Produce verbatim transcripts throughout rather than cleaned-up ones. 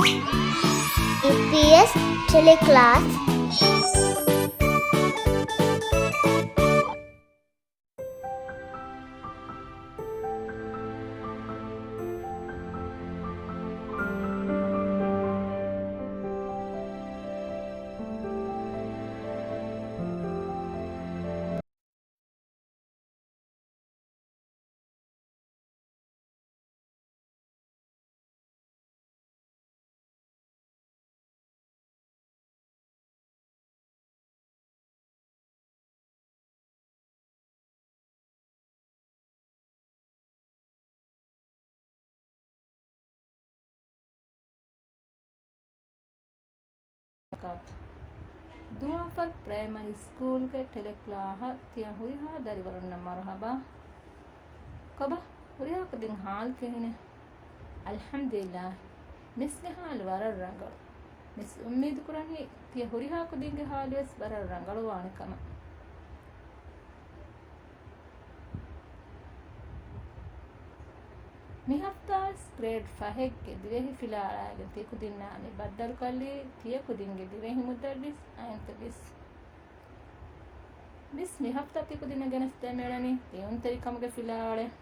އީޕީއެސް ޓެލެކްލާސް. ދުވާފަރު ޕްރައިމަރީ ސްކޫލްގެ ޓެލެކްލާހަށް ތިޔަ ހުރިހާ ދަރިވަރުންނަށް މަރުހަބާ. ކޮބާ ހުރިހާ ކުދިން ހާލު ކިހިނެއް؟ އަލްޙަމްދުލިއްލާހް، މިސްގެ ހާލު ވަރަށް ރަނގަޅު. މިސް އުއްމީދު ކުރަނީ ތިޔަ ހުރިހާ ކުދިންގެ ހާލުވެސް ވަރަށް ރަނގަޅުވާނެ ކަމަށް. މި ހަފްތާވެސް ގްރޭޑް ފަހެއްގެ ދިވެހި ފިލާވަޅާގެން ތިކުދިންނާ މި ބައްދަލުކޮށްލީ ތިޔަކުދިންގެ ދިވެހި މުދައްރިސް އައިންތަ މިސް. މިސް މި ހަފްތާ ތިކުދިންނަށް ގެނެސްދޭން މިއުޅެނީ ލިޔުންތެރިކަމުގެ ފިލާވަޅެއް.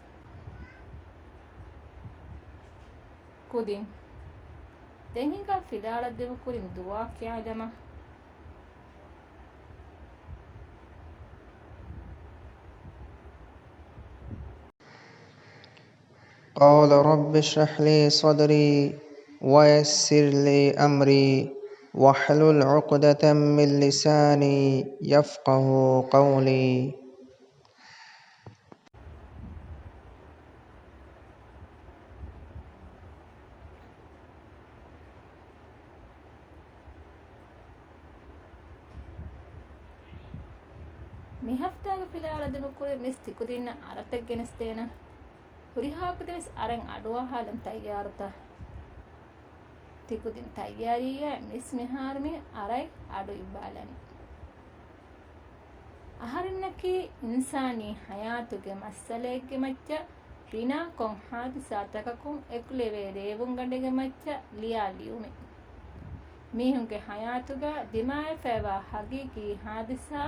ކުދިން. ދެން ހިނގާ ފިލާވަޅަށް ދިމުކުރިން ދުޢާ ކިޔާލަމާ. قال رب اشرح لي صدري ويسر لي أمري واحلل عقدة من لساني يفقه قولي. މި ހަފްތާގެ ފިލާވަޅަށް ދިމުކުރި މިސް ތިކުދިންނަށް އަރަތައް ގެނެސްދޭނަން. ހުރިހާ ކުދިން ވެސް އަރަން އަޑުއަހާލަން ތައްޔާރުތަ؟ ތިކުދިން ތައްޔާރީއޭ؟ މިސް މިހާރު މި އަރަތް އަޑު އިއްވާލަނީ. އަހަރެންނަކީ އިންސާނީ ހަޔާތުގެ މައްސަލައެއްގެ މައްޗަށް ބިނާކޮށް ހާދިސާތަކަކުން އެކުލެވޭ ރޭވުންގަނޑެއްގެ މައްޗަށް ލިޔާ ލިޔުމެއް. މީހުންގެ ހަޔާތުގަ ދިމާވެފައިވާ ހަގީގީ ހާދިސާ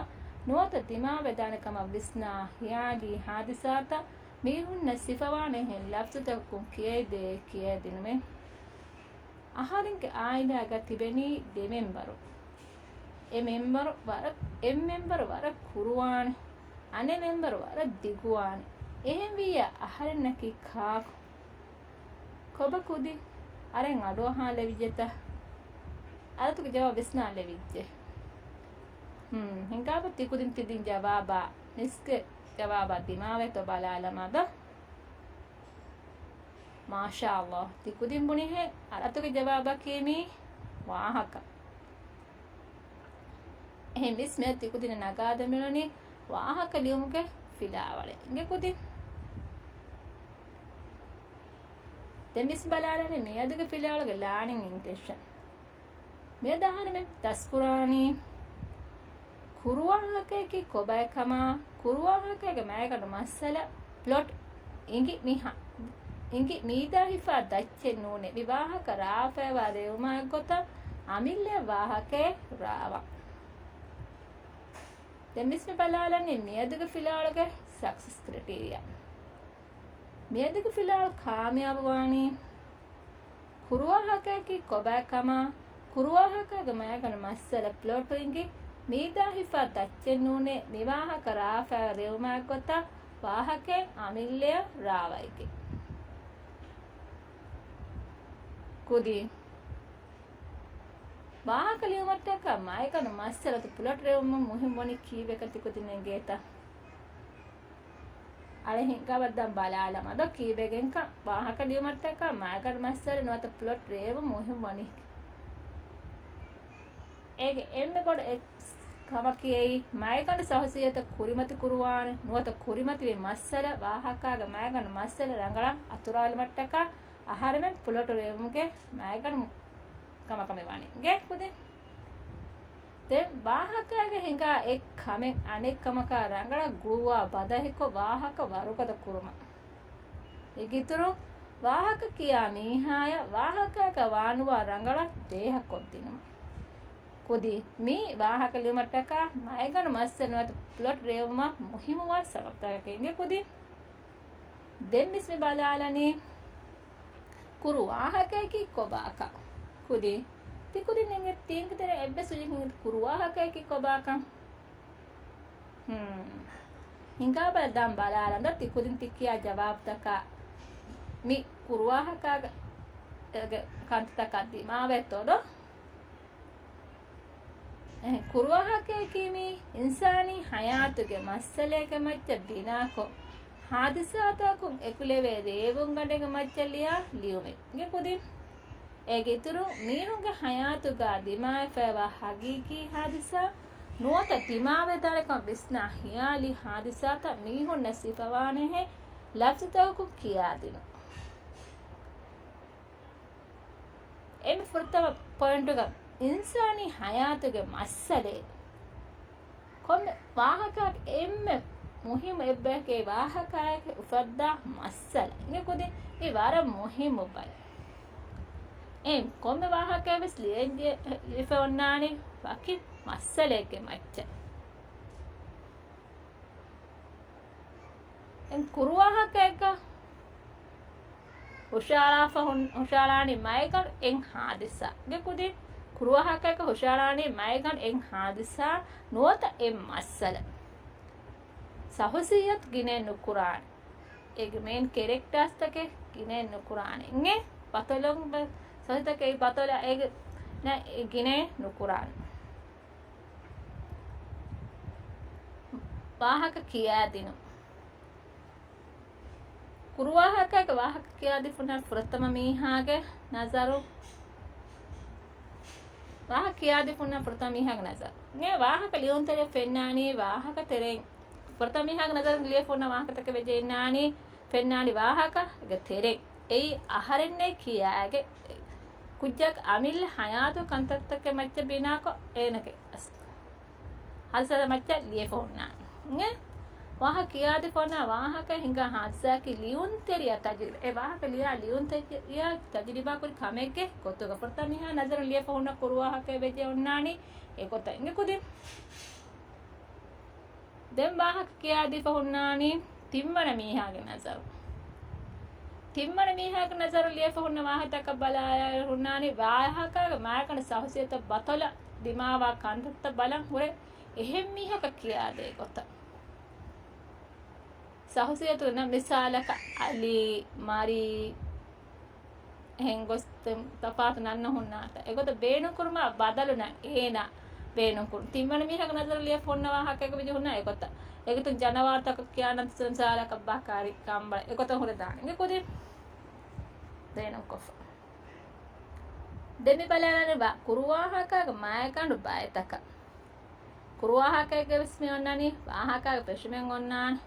ނުވަތަ ދިމާވެދާނެ ކަމަށް ވިސްނާ ޚިޔާލީ ހާދިސާތައް މީހުންނަށް ސިފަވާނެހެން ލަފްޒުތަކަކުން ކިޔައިދޭ ކިޔައިދިނުމެއް. އަހަރެންގެ އާއިލާގަ ތިބެނީ ދެ މެންބަރު. އެ މެންބަރު ވަރަށް، އެއް މެންބަރު ވަރަށް ކުރުވާނެ، އަނެއް މެންބަރު ވަރަށް ދިގުވާނެ. އެހެންވިއްޔާ އަހަރެންނަކީ ކާކު؟ ކޮބާ ކުދިން؟ އަރަން އަޑުއަހާލެވިއްޖެތަ؟ އަރަތުގެ ޖަވާބު ވިސްނާލެވިއްޖެ. ހުން، ހިނގާބަ ތިކުދިން ތިދިން ޖަވާބާ، މިސްގެ ޖަވާބާ ދިމާވޭތޯ ބަލާލަމާ ދޯ. މާޝާﷲ، ތިކުދިން ބުނިހެން އަރަތުގެ ޖަވާބަކީ މީ ވާހަކަ. އެހެން މިސް މިއަދު ތިކުދިންނަށް ނަގާދެމިއުޅެނީ ވާހަކަ ލިޔުމުގެ ފިލާވަޅެއް. އިނގޭ ކުދިން. ދެން މިސް ބަލާލަނީ މިއަދުގެ ފިލާވަޅުގެ ލާނިން އިންޓެންޝަން. މިއަދު އަހަރެމެން ދަސްކުރާނީ ކުރުވާހަކައަކީ ކޮބާކަމާ، ކުރުވާހަކައިގެ މައިގަނޑު މައްސަލަ ޕްލޮޓް އިނގި މިހާ، އިނގި މީދާ ހިފާ ދައްޗެއް ނޫނޭ. މި ވާހަކަ ރާވާފައިވާ ރޭވުމާ އެއްގޮތަށް އަމިއްލަ ވާހަކައެއް ރާވާ. ދެން މިސް މި ބަލާލަނީ މިއަދުގެ ފިލާވަޅުގެ ސަކްސެސް ކްރައިޓީރިއާ. މިއަދުގެ ފިލާވަޅު ކާމިޔާބު ވާނީ ކުރުވާހަކައަކީ ކޮބާކަމާ، ކުރުވާހަކައިގެ މައިގަނޑު މައްސަލަ ޕްލޮޓު އިނގި މީދާ ހިފާ ދައްޗެއް ނޫނޭ. މިވާހަކަ ރާވާފައި ރޭވުމާ އެއްގޮތަށް ވާހަކައެއް އަމިއްލައަށް ރާވައިގެން. ކުދިން. ވާހަކަ ލިޔުމަށްޓަކާ މައިގަނޑު މައްސަލަތައް ޕްލޮޓް ރޭވުމަށް މުހިންމު ވަނީ ކީއްވެކަން ތިކުދިން އެނގޭތަ؟ އަޅެ ހިނގާބައްދާން ބަލާލަމާ ދޯ ކީއްވެގެންކަން. ވާހަކަ ލިޔުމަށްޓަކާ މައިގަނޑު މައްސަލަ ނުވަތަ ޕްލޮޓް ރޭވުން މުހިންމު ވަނީ. އޭގެ އެންމެ ބޮޑު އެއް ކަމަކީ އެއީ، މައިގަނޑު ޝަޚްޞިއްޔަތަށް ކުރިމަތި ކުރުވާނެ ނުވަތަ ކުރިމަތިވި މައްސަލަ ވާހަކައިގެ މައިގަނޑު މައްސަލަ ރަނގަޅަށް އަތުރާލުމަށްޓަކާ އަހަރެމެން ޕްލޮޓު ރޭވުމުގެ މައިގަނޑު ކަމަކަށް މި ވާނީ. އިނގޭ ކުދިން. ދެން ވާހަކައިގަ ހިނގާ އެއް ކަމެއް އަނެއް ކަމަކާ ރަނގަޅަށް ގުޅުވާ ބަދަހިކޮށް ވާހަކަ ވަރުގަދަ ކުރުމަށް. އޭގެ އިތުރުން ވާހަކަ ކިޔާ މީހާޔަށް ވާހަކައަކަށް ވާނުވާ ރަނގަޅަށް ދޭހަކޮށްދިނުމަށް. ކުދި، މި ވާހަކަ ލިޔުމަށްޓަކާ މައިގަނޑު މައްސަލަ ނުވަތަ ޕްލޮޓް ރޭވުމަށް މުހިއްމުވާ ސަބަބުތަކަކީ އިނގޭ ކުދި. ދެން މިސް މި ބަލާލަނީ ކުރު ވާހަކައަކީ ކޮބާކަން. ކުދި، ތިކުދިން އެނގޭ ތީންގެ ތެރެއިން އެއްވެސް ކުރު ވާހަކައަކީ ކޮބާކަން. ހިނގާބަލަ ދާން ބަލާލަން ތި ކުދިން ތި ކިޔާ ޖަވާބުތަކާ މި ކުރުވާހަކައިގެ ކަންތައްތަކާ ދިމާވޭތޯ ދޯ؟ އެހެން ކުރުވާހަކައަކީ މީ އިންސާނީ ހަޔާތުގެ މައްސަލައެއްގެ މައްޗަށް ބިނާކޮށް، ހާދިސާތަކުން އެކުލެވޭ ރޭވުންގަނޑެއްގެ މައްޗަށް ލިޔާ ލިޔުމެއް. އިނގޭ ކުދިން އޭގެ އިތުރުން މީހުންގެ ހަޔާތުގަ ދިމާވެފައިވާ ހަގީގީ ހާދިސާ ނުވަތަ ދިމާވެދާނެކަމަށް ވިސްނާ ހިޔާލީ ހާދިސާތައް މީހުންނަށް ސިފަވާނެހެން ލަފްޒުތަކަކުން ކިޔާދިނުން. އެންމެ ފުރަތަމަ ޕޮއިންޓުގަ އިންސާނީ ހަޔާތުގެ މައްސަލައެއް. ކޮންމެ ވާހަކައަކީ އެންމެ މުހިއްމު އެއްބަޔަކީ ވާހަކައަކީ އުފައްދާ މައްސަލަ. އިނގޭ ކުދިން މީ ވަރަށް މުހިއްމު ބައެއް. އެ ކޮންމެ ވާހަކައެއް ވެސް ލިޔެ-، ލިޔެފަ އޮންނާނީ ވަކި މައްސަލައެއްގެ މައްޗަށް. އެ ކުރުވާހަކައެއްގަ ހުށައަޅާފަ ހުން-، ހުށައަޅާނީ މައިގަނޑު އެއް ހާދިސާ. އިނގޭ ކުދިން ކުރުވާހަކައެއްގަ ހުށައަޅާނީ މައިގަނޑު އެއް ހާދިސާ ނުވަތަ އެއް މައްސަލަ. ޝަހުސިއްޔަތު ގިނައެއް ނުކުރާނެ. އޭގެ މެއިން ކެރެކްޓާސްތަކެއް ގިނައެއް ނުކުރާނެ. އިނގޭ ބަތޮލުން ބަ-، ޝަހުސިއްޔަތަކީ ބަތޮލަ އޭގެ ނަ-، އެ ގިނައެއް ނުކުރާނެ. ވާހަކަ ކިޔާދިނުން. ކުރުވާހަކައިގެ ވާހަކަ ކިޔާދީފަ ހުންނަ ފުރަތަމަ މީހާގެ ނަޒަރު. ވާހަކަ ކިޔާދީފަ ހުންނަ ފުރަތަމަ މީހާގެ ނަޒަރު. އެ ވާހަކަ ލިޔުންތެރިޔަށް ފެންނާނީ ވާހަކަ ތެރެއިން. ފުރަތަމަ މީހާގެ ނަޒަރު ލިޔެފަ ހުންނަ ވާހަކަތަކެއް ވެއްޖެ އިންނާނީ ފެންނާނީ ވާހަކަ އޭގެ ތެރެއިން. އެއީ އަހަރެންނޭ ކިޔާގެ ކުއްޖާގެ އަމިއްލަ ހަޔާތު ކަންތައްތަކެއް މައްޗަށް ބިނާކޮށް އޭނަގެ އަސް-، ހާދިސާތައް މައްޗަށް ލިޔެފަ ހުންނާނެ. އެ ވާހަކަ ކިޔާދީފަ ހުންނަ ވާހަކަ ހިނގާ ހާދިސާއަކީ ލިޔުންތެރިޔާ ތަޖުރިބާ. އެ ވާހަކަ ލިޔާ ލިޔުންތެރިޔާ ތަޖުރިބާ ކުރި ކަމެއްގެ ގޮތުގަ ފުރަތަމަ މީހާ ނަޒަރުން ލިޔެފަ ހުންނަ ކުރުވާހަކައެއް ވެއްޖެ އޮންނާނީ އެގޮތަށް. އިނގޭ ކުދިން. ދެން ވާހަކަ ކިޔާދީފަ ހުންނާނީ ތިންވަނަ މީހާގެ ނަޒަރު. ތިންވަނަ މީހާގެ ނަޒަރު ލިޔެފަ ހުންނަ ވާހަކަތަކަށް ބަލާލާ ހުންނާނީ ވާހަކައިގެ މައިގަނޑު ޝަހުސިއްޔަތަށް ބަތޮލަށް ދިމާވާ ކަންތައްތައް ބަލަން ހުރެ އެހެން މީހަކަށް ކިޔާދޭ ގޮތަށް. ޝަހުސިއްޔަތުން މިސާލަކަށް އަލީ، މަރީ، އެހެން ގޮސް ތަފާތު ނަންނަ ހުންނާތަ؟ އެގޮތަށް ބޭނުންކުރުމާ ބަދަލު ނަން އޭނާ ބޭނުންކުރުން. ތިންވަނަ މީހަކު ނަޒަރު ލިޔެފަ ހުންނަ ވާހަކައެއްގަ ވެއްޖެ ހުންނަ އެގޮތަށް. އެގޮތުން ޖަނަވާރުތަކަށް ކިޔާނަން މިސާލަކަށް ބަކަރި، ކަނބަޅަ އެގޮތަށް ހުރެދާނެ. އިނގޭ ކުދިން ބޭނުންކޮށްފަ. ދެން މި ބަލާލަން ވާ ކުރުވާހަކައިގެ މައިގަނޑު ބައިތަކަށް. ކުރުވާހަކައެއްގަ ވެސް މި އޮންނާނީ ވާހަކައިގެ ފެށުމެއް އޮންނާނެ،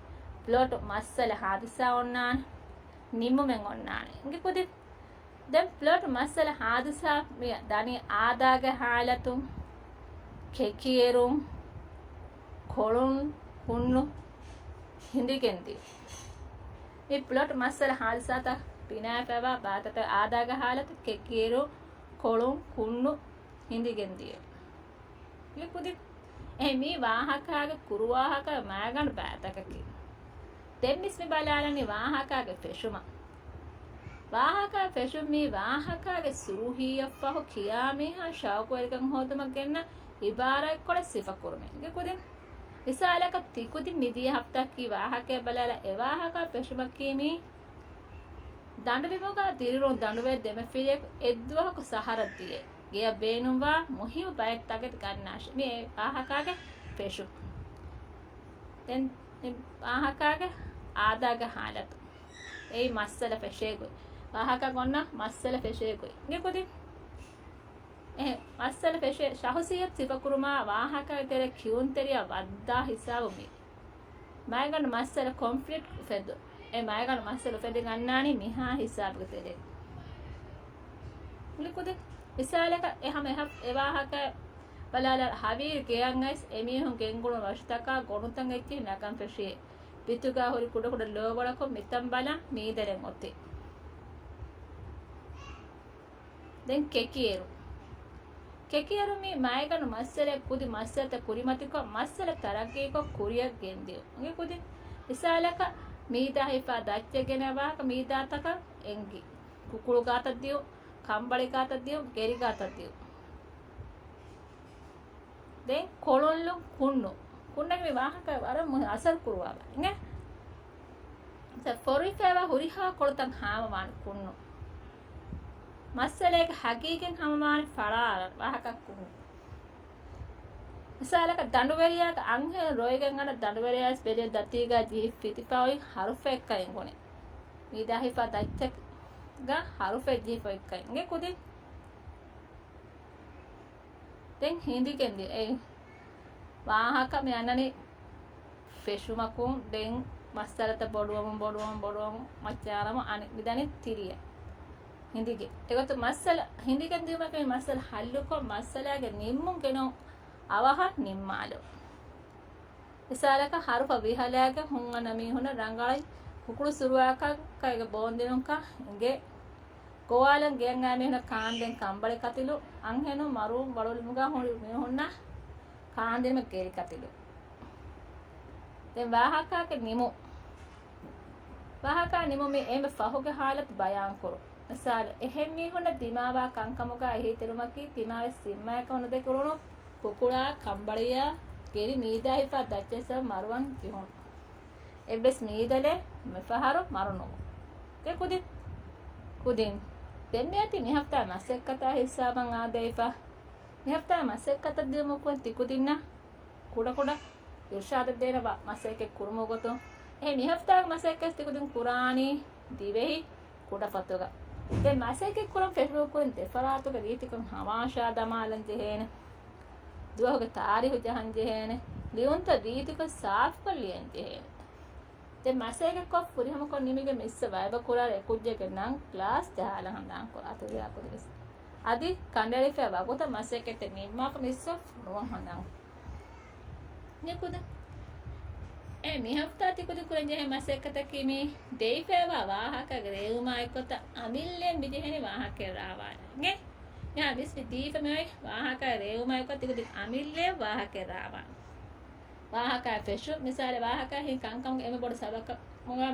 ޕްލޮޓު، މައްސަލަ، ހާދިސާ އޮންނާނެ، ނިންމުމެއް އޮންނާނެ. އިނގޭ ކުދިން ދެން ޕްލޮޓު، މައްސަލަ، ހާދިސާ މި ދަނީ އާދައިގެ ހާލަތުން، ކެކިއެރުން، ކޮޅުން، ކުންނު، ހިނދިގެންދިޔުން. މި ޕްލޮޓު، މައްސަލަ، ހާދިސާތައް ބިނާވެފައިވާ ބައިތަކުގެ އާދައިގެ ހާލަތު، ކެކިއެރުން، ކޮޅުން، ކުންނު، ހިނދިގެންދިޔުން. އިނގޭ ކުދިން. އެހެން މީ ވާހަކައިގެ ކުރުވާހަކަ މައިގަނޑު ބައިތަކަކީ. ދެން މިސް މި ބަލާލަނީ ވާހަކައިގެ ފެށުމަށް. ވާހަކައިގެ ފެށުން މީ ވާހަކައިގެ ސުރުޚީއަށްފަހު ކިޔާ މީހާ ޝައުޤުވެރިކަން ހޯދުމަށް ގެންނަ އިބާރާތްކޮޅެއް ސިފަކުރުމެއް. އިނގޭ ކުދިން. މިސާލަކަށް ތިކުދިން މިދިޔަ ހަފްތާއަކީ ވާހަކައެއް ބަލާލާ އެ ވާހަކައިގެ ފެށުމަކީ މީ ދަނޑުބިމުގަ ދިރިއުޅުނު ދަނޑުވެރި ދެމަފިރިޔަކު އެއްދުވަހަކު ސަހަރަށް ދިޔައީ. ގެޔަށް ބޭނުންވާ މުހިއްމު ބައެއް ތަކެތި ގަންނާށޭ. މި އެ ވާހަކައިގެ ފެށުން. ދެން މި ވާހަކައިގެ އާދައިގެ ހާލަތު. އެއީ މައްސަލަ ފެށޭ ގޮތް. ވާހަކައިގަ އޮންނަ މައްސަލަ ފެށޭ ގޮތް. އިނގޭ ކުދިން. އެހެން މައްސަލަ ފެށޭ ޝަހުސިއްޔަތު ސިފަކުރުމާ ވާހަކައިގެ ތެރޭ ކިޔުންތެރިޔާ ވައްދާ ހިސާބު މި. މައިގަނޑު މައްސަލަ ކޮންފްލިކްޓް އުފެދުން. އެ މައިގަނޑު މައްސަލަ އުފެދިގަންނާނީ މިހާ ހިސާބުގެ ތެރޭ. އިނގޭ ކުދިން. މިސާލަކަށް އެ ހަމަ އެ ހަ-، އެ ވާހަކަ ބަލާލާ ހަވީރު ގެޔަށް އައިސް އެމީހުން ގެންގުޅުނު ރަށުތަކާ ގޮނޑުތައް އެއްޗެހި ނަގަން ފެށިއޭ. ބިތުގަ ހުރި ކުޑަކުޑަ ލޯގޮޅަކުން މިތަން ބަލަން މީދެރެން އޮތީ. ދެން ކެކިއެރު. ކެކިއެރު މީ މައިގަނޑު މައްސަލައެއް. ކުދި މައްސަލަތައް ކުރިމަތިކޮށް، މައްސަލަ ތަރައްގީކޮށް ކުރިއަށް ގެންދިޔުން. އިނގޭ ކުދިން. މިސާލަކަށް، މީދާ ހިފާ ދައްޗެއް ގެނައި ވާހަކަ މީދާތަކަށް އެނގި. ކުކުޅު ގާތަށް ދިޔުން، ކަނބަޅި ގާތަށް ދިޔުން، ގެރި ގާތަށް ދިޔުން. ދެން ކޮޅުންލުން ކުންނު. ކުންނަގެ މި ވާހަކަ ވަރަށް މުހި-، އަސަރު ކުރުވާ ބައެއް. ފޮރުވިފައިވާ ހުރިހާ ކޮޅުތައް ހާމަވާނެ ކުންނު. މައްސަލައިގެ ހަގީގަތް ހަމަވާނެ ފަޅާ ވާހަކަ ކުންނު. މިސާލަކަށް، ދަނޑުވެރިޔާގެ އަންހެނުން ރޮއިގެން އަންނަ ދަނޑުވެރިޔާ ވެސް ބެލިޔަސް ދަތީގަ ޖީ ފިތިފައި ހަރުފައެއްކަން އެނގުނެ. މީދާ ހިފާ ދައްޗެއްގަ ހަރުފައެއް ޖީފައިކަން އެނގޭ ކުދިން. ދެން ހިނދިގެން ދިޔަ އެ ވާހަކަ މި އަންނަނީ ފެށުމަކުން. ދެން މައްސަލަތައް ބޮޑުވަމުން، ބޮޑުވަމުން، ބޮޑުވަމުން މައްޗަށް އަރަމުން އަނެއް މިދަނީ ތިރިއަށް. ހިނދިގެ. އެގޮތުން މައްސަލަ ހިނދިގެން ދިޔުމަކީ މައްސަލަ ހައްލުކޮށް، މައްސަލާގެ ނިންމުން ގެނައުން އަވަހަށް ނިންމާލުން. މިސާލަކަށް، ހަރުފަ ވިހަލައިގެން ހުން އަންނަ މީހުންނަށް ރަނގަޅަށް ކުކުޅު ސުރުވާކަށް ކައިގެ ބޯންދިނުންކަން އެނގޭ. ގޮވާލަން ގެއަށް އައި މީހުންނަށް ކާންދޭން ކަނބަޅި ކަތިލު، އަންހެނުން މަރުވުން ވަޅުލުމުގަ ހުރި މީހުންނަށް ކާންދިނުމަށް ގެރި ކަތިލު. ދެން ވާހަކާގެ ނިމު. ވާހަކާ ނިމުމީ އެންމެ ފަހުގެ ހާލަތު ބަޔާންކުރުން. މިސާލު، އެހެން މީހުންނަށް ދިމާވާ ކަންކަމުގަ އެހީތެރިވުމަކީ ތިމާވެސް ސިންމައަކަށް ނުދެކެ އުޅުނު ކުކުޅާ، ކަނބަޅިޔާ، ގެރި މީދާ ހިފާ ދައްޗަށް މަރުވަން ޖެހުނު. އެއްވެސް މީދަލެއް މިފަހަރު މަރު ނުވުނު. ދެން ކުދިން، ކުދިން. ދެން މިއޮތީ މިހަފްތާ މަސައްކަތާ ހިއްސާބަށް އާދެވިފަ. މިހަފްތާ މަސައްކަތަށް ދިޔުމަކުން ތިކުދިންނަށް ކުޑަކުޑަ އިރުޝާދެއް ދޭނަވާ މަސައްކަތް ކުރުމުގެ ގޮތުން، އެހެން މިހަފްތާގެ މަސައްކަތް ތިކުދިން ކުރާނީ ދިވެހި ކުޑަފޮތުގަ. ދެން މަސައްކަތް ކުރަން ފެށުމަކުން ދެފަރާތުގެ ރީތިކޮށް ހަމާށާ ދަމާލަން ޖެހޭނެ. ދުވަހުގެ ތާރީހު ޖަހަން ޖެހޭނެ. ލިޔުންތައް ރީތިކޮށް ސާފުކޮށް ލިޔަން ޖެހޭނެ. ދެން މަސައްކަތްކޮށް ފުރިހަމަކޮށް ނިމިގެން މިސްއަށް ވައިބަ ކުރާ އެކުއްޖެއްގެ ނަން ކްލާސް ޖަހާލަން ހަނދާންކުރާ ތުރިޔާ ކުދިވެސް. އަދި ކަނޑައެޅިފައި ވަގުތަށް މަސައްކަތެއް ނިންމާފަ މިސްއަށް ފޮނުވަން ހަނދާން. ނިކުދި. އެ މިހަފްތާ ތިކުދިން ކުރަން ޖެހޭ މަސައްކަތަކީ މި ދެވިފައިވާ ވާހަކަ ރޭވުމާއެކުގަ އަމިއްލައިން މިޖެހެނީ ވާހަކަ ރާވާނެ. މިހާ މިސް މި ދީފަ މިއޮތް ވާހަކަ ރޭވުމާއެކުގަ ތިކުދިން އަމިއްލައިން ވާހަކަ ރާވާނެ. ވާހަކާ ފެށުން، މިސާލެއް ވާހަކާ ހިން ކަންކަމުގެ އެންމެ ބޮޑު ސަބަބަކަށް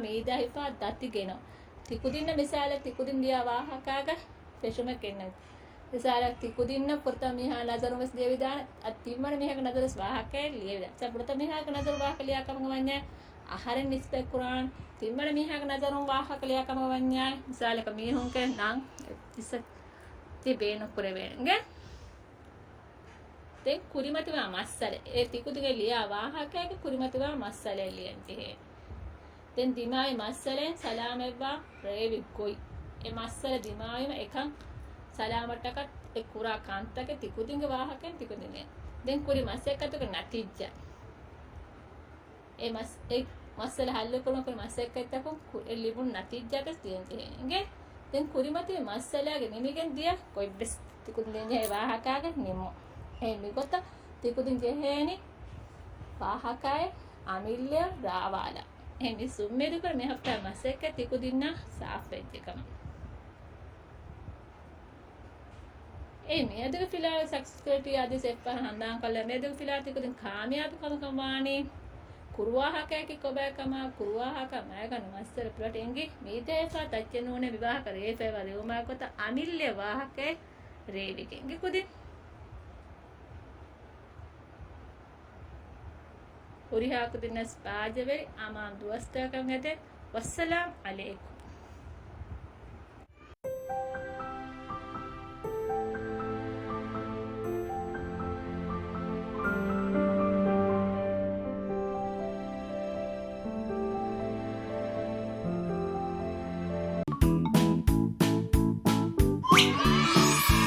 މީދާ ހިފާ ދަތި ގެނައުން. ތިކުދިންނަށް މިސާލެއް ތިކުދިން ލިޔާ ވާހަކާގަ ފެށުމެއް ގެންނަން. މިސާލަށް ތިކުދިންނަށް ފުރަތަމަ މީހާ ނަޒަރުން ވެސް ލިޔެވިދާނެ. އަދި ތިންވަނަ މީހާގެ ނަޒަރު ވެސް ވާހަކައެއް ލިޔެވިދާނެ. މިސާލަށް ފުރަތަމަ މީހާގެ ނަޒަރު ވާހަކަ ލިޔާ ކަމުގަ ވަންޏާ އަހަރެން ނިސްބަތް ކުރާން. ތިންވަނަ މީހާގެ ނަޒަރުން ވާހަކަ ލިޔާ ކަމުގަ ވަންޏާ މިސާލަކަށް މީހުންގެ ނަން އިސް ތި ބޭނުން ކުރެވޭނެ. ދެން ކުރިމަތިވާ މައްސަލަ. އެ ތިކުދިންގެ ލިޔާ ވާހަކައިގެ ކުރިމަތިވާ މައްސަލައެއް ލިޔަން ޖެހޭ. ދެން ދިމާވި މައްސަލައިން ސަލާމަތްވާ ރޭވި ގޮތް. އެ މައްސަލަ ދިމާވީމަ އެކަން ސަލާމަތްޓަކަށް އެ ކުރާ ކަންތަކެއް ތިކުދިންގެ ވާހަކައިން ތިކުދިން ލިޔަން. ދެން ކުރި މަސައްކަތުގެ ނަތީޖާ. އެ މަސް-، އެ މައްސަލަ ހައްލުކުރުމަށް ކުރި މަސައްކަތްތަކުން ކު-، އެ ލިބުނު ނަތީޖާތައް ލިޔަން ޖެހޭ. އިނގޭ؟ ދެން ކުރިމަތިވި މައްސަލާގެ ނިމިގެން ދިޔަ ގޮތްވެސް ތިކުދިން ލިޔަން ޖެހޭ ވާހަކާގެ ނިމުން. އެ މިގޮތަށް ތިކުދިން ޖެހޭނީ ވާހަކާއެއް އަމިއްލައަށް ރާވާލާ. އެހެން މިސް އުއްމީދުކުރަން މި ހަފްތާ މަސައްކަތް ތިކުދިންނަށް ސާފުވެއްޖެ ކަމަށް. އެ މިއަދުގެ ފިލާވަޅު ސަކްސެސްފުލް އަދިވެސް އެއްފަހަރު ހަނދާންކޮށްލަ، މިއަދުގެ ފިލާވަޅު ތިކުދިން ކާމިޔާބު ކަމަކަށް ވާނީ. ކުރުވާހަކައަކީ ކޮބާ ކަމަށް، ކުރުވާހަކަ މައިގަނޑު މައްސަލަ ޕްލޮޓް އެނގި މީދޭފާ ތައްޗެއް ނޫނޭ މި ވާހަކަ ރޭވިފައިވާ ރޭވުމާ ގޮތަށް އަމިއްލަ ވާހަކައެއް ރޭވިގެން އެނގި ކުދިން. ހުރިހާ ކުދިންނަސް ބާއްޖަވެރި އަމާން ދުވަސްތަކަކަށް އެދެން. ވައްސަލާމް އަލައިކުމް.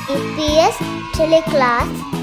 އީޕީއެސް ޓެލެކްލާސް.